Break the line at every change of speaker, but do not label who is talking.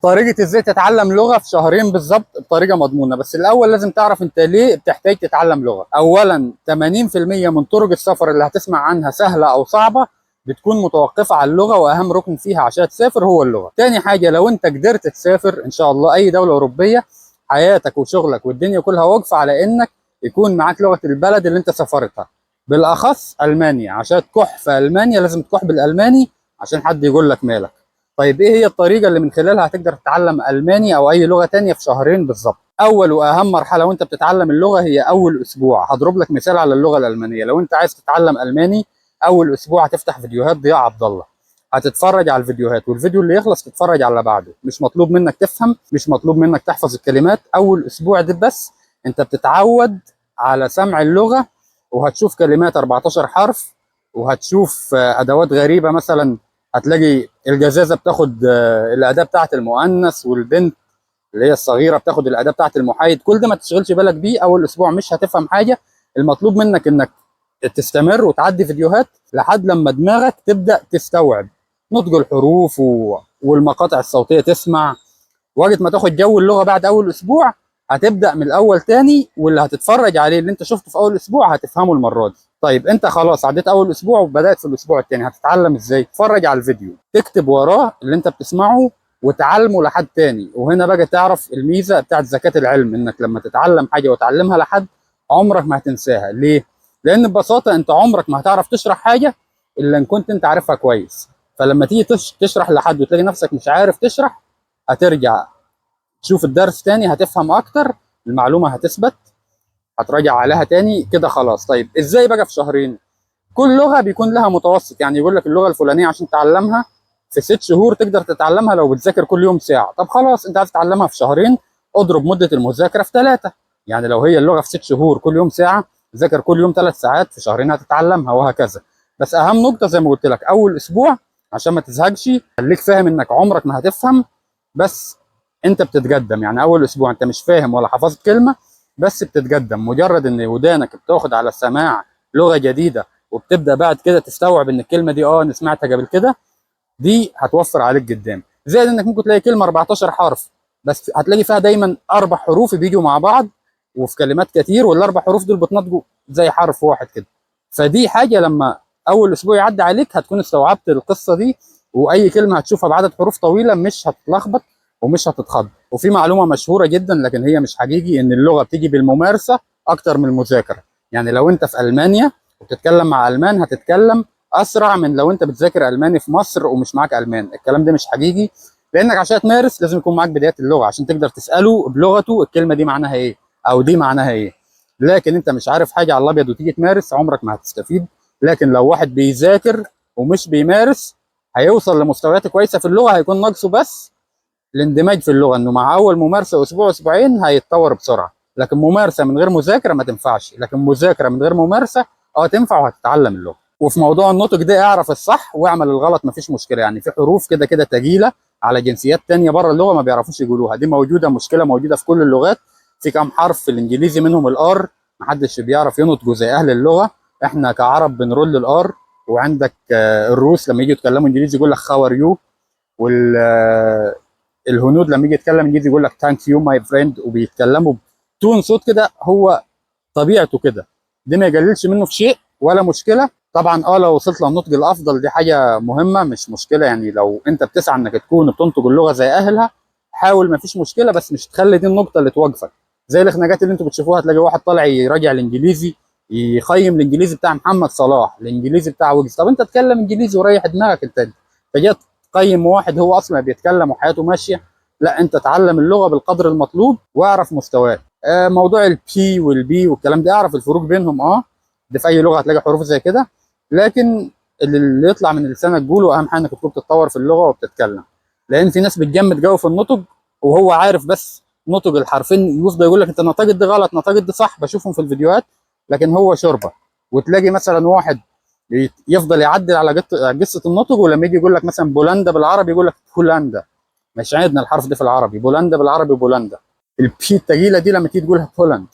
طريقة ازاي تتعلم لغة في شهرين بالظبط بطريقة مضمونة. بس الأول لازم تعرف انت ليه بتحتاج تتعلم لغة. أولا 80% من طرق السفر اللي هتسمع عنها سهلة أو صعبة بتكون متوقفة على اللغة، وأهم ركن فيها عشان تسافر هو اللغة. تاني حاجة، لو انت قدرت تسافر إن شاء الله أي دولة أوروبية، حياتك وشغلك والدنيا كلها واقفة على إنك يكون معاك لغة البلد اللي انت سافرتها، بالأخص ألمانيا. عشان تكح في ألمانيا لازم تكح بالألماني عشان حد يقول لك مالك. طيب ايه هي الطريقة اللي من خلالها هتقدر تتعلم ألماني أو أي لغة تانية في شهرين بالظبط؟ أول وأهم مرحلة وأنت بتتعلم اللغة هي أول أسبوع. هضرب لك مثال على اللغة الألمانية. لو أنت عايز تتعلم ألماني، أول أسبوع هتفتح فيديوهات ضياء عبد الله، هتتفرج على الفيديوهات، والفيديو اللي يخلص تتفرج على اللي بعده. مش مطلوب منك تفهم، مش مطلوب منك تحفظ الكلمات. أول أسبوع ده بس أنت بتتعود على سمع اللغة، وهتشوف كلمات 14 حرف، وهتشوف أدوات غريبة. مثلا هتلاقي الجزازه بتاخد الاداة بتاعه المؤنث، والبنت اللي هي الصغيرة بتاخد الاداة بتاعه المحايد. كل ده ما تشغلش بالك بيه، اول اسبوع مش هتفهم حاجة. المطلوب منك انك تستمر وتعدي فيديوهات لحد لما دماغك تبدا تستوعب نطق الحروف والمقاطع الصوتية تسمع. وقت ما تاخد جو اللغة بعد اول اسبوع هتبدا من الاول تاني، واللي هتتفرج عليه اللي انت شفته في اول اسبوع هتفهمه المرة دي. طيب انت خلاص عديت اول اسبوع وبدات في الاسبوع التاني، هتتعلم ازاي؟ تتفرج على الفيديو، تكتب وراه اللي انت بتسمعه وتعلمه لحد تاني. وهنا بقى تعرف الميزة بتاعت زكاة العلم، انك لما تتعلم حاجة وتعلمها لحد عمرك ما هتنساها. ليه؟ لان ببساطة انت عمرك ما هتعرف تشرح حاجة الا ان كنت انت عارفها كويس. فلما تيجي تشرح لحد وتلاقي نفسك مش عارف تشرح، هترجع تشوف الدرس تاني، هتفهم اكتر، المعلومة هتثبت، هتراجع عليها تاني كده خلاص. طيب ازاي بقى في شهرين؟ كل لغة بيكون لها متوسط، يعني يقول لك اللغة الفلانية عشان تتعلمها في 6 شهور تقدر تتعلمها لو بتذاكر كل يوم ساعة. طب خلاص انت عايز تتعلمها في شهرين، اضرب مده المذاكرة في 3. يعني لو هي اللغة في 6 شهور كل يوم ساعة، ذاكر كل يوم 3 ساعات، في شهرين هتتعلمها، وهكذا. بس اهم نقطة زي ما قلت لك، اول اسبوع عشان ما تزهقش، خليك فاهم انك عمرك ما هتفهم، بس انت بتتقدم. يعني اول اسبوع انت مش فاهم ولا حفظت كلمة، بس بتتقدم. مجرد ان ودانك بتاخد على سماع لغة جديدة وبتبدا بعد كده تستوعب ان الكلمة دي انا سمعتها قبل كده، دي هتوفر عليك قدام. زائد انك ممكن تلاقي كلمة 14 حرف، بس هتلاقي فيها دايما 4 حروف بيجوا مع بعض وفي كلمات كتير، والاربع حروف دول بتنطقوا زي حرف واحد كده. فدي حاجة لما اول اسبوع يعدي عليك هتكون استوعبت القصة دي، واي كلمة هتشوفها بعدد حروف طويلة مش هتتلخبط ومش هتتخض. وفي معلومة مشهورة جدا لكن هي مش حقيقي، ان اللغة بتيجي بالممارسة اكتر من المذاكرة. يعني لو انت في المانيا وبتتكلم مع المان هتتكلم اسرع من لو انت بتذاكر الماني في مصر ومش معاك المان. الكلام ده مش حقيقي، لانك عشان تمارس لازم يكون معاك بدايات اللغة عشان تقدر تساله بلغته الكلمة دي معناها ايه او دي معناها ايه. لكن انت مش عارف حاجة على الابيض وتيجي تمارس، عمرك ما هتستفيد. لكن لو واحد بيذاكر ومش بيمارس هيوصل لمستويات كويسة في اللغة، هيكون ناقصه بس الاندماج في اللغة، انه مع اول ممارسة اسبوع اسبوعين هيتطور بسرعة. لكن ممارسة من غير مذاكرة ما تنفعش، لكن مذاكرة من غير ممارسة تنفع وهتتعلم اللغة. وفي موضوع النطق ده اعرف الصح واعمل الغلط، مفيش مشكلة. يعني في حروف كده كده تجيله على جنسيات تانية بره اللغة ما بيعرفوش يقولوها، دي موجودة، مشكلة موجودة في كل اللغات. في كام حرف في الانجليزي منهم ال R محدش بيعرف ينطقه زي اهل اللغة، احنا كعرب بنرول ال R. وعندك الروس لما يجوا يتكلموا انجليزي يقول لك how are you، وال الهنود لما يجي يتكلم انجليزي يقول لك thank you my friend، وبيتكلموا ب tone صوت كده، هو طبيعته كده. دي ما يقللش منه في شيء ولا مشكلة. طبعا لو وصلت للنطق الافضل دي حاجة مهمة، مش مشكلة. يعني لو انت بتسعى انك تكون بتنطق اللغة زي اهلها حاول، ما فيش مشكلة، بس مش تخلي دي النقطة اللي توقفك. زي الخناقات اللي انتوا بتشوفوها، تلاقي واحد طالع يراجع الانجليزي، يقيم الانجليزي بتاع محمد صلاح، الانجليزي بتاع ويجز. طب انت اتكلم انجليزي وريح دماغك، انت جاي تقيم واحد هو اصلا بيتكلم وحياته ماشية. لا، انت اتعلم اللغة بالقدر المطلوب واعرف مستواك. موضوع ال P وال B والكلام ده اعرف الفروق بينهم، ده في اي لغة هتلاقي حروف زي كده. لكن اللي يطلع من لسانك قوله، اهم حاجة انك تكون بتتطور في اللغة وبتتكلم. لان في ناس بتجمد جو في النطق وهو عارف بس نطق الحرفين، يفضل يقول لك انت نطقت دي غلط، نطقت دي صح، بشوفهم في الفيديوهات، لكن هو شوربة. وتلاقي مثلا واحد يفضل يعدل على قصة النطق، ولما يجي يقول لك مثلا بولندا بالعربي يقول لك بولندا، مش عندنا الحرف ده في العربي، بولندا بالعربي بولندا. ال P الثقيلة دي لما تيجي تقولها بولند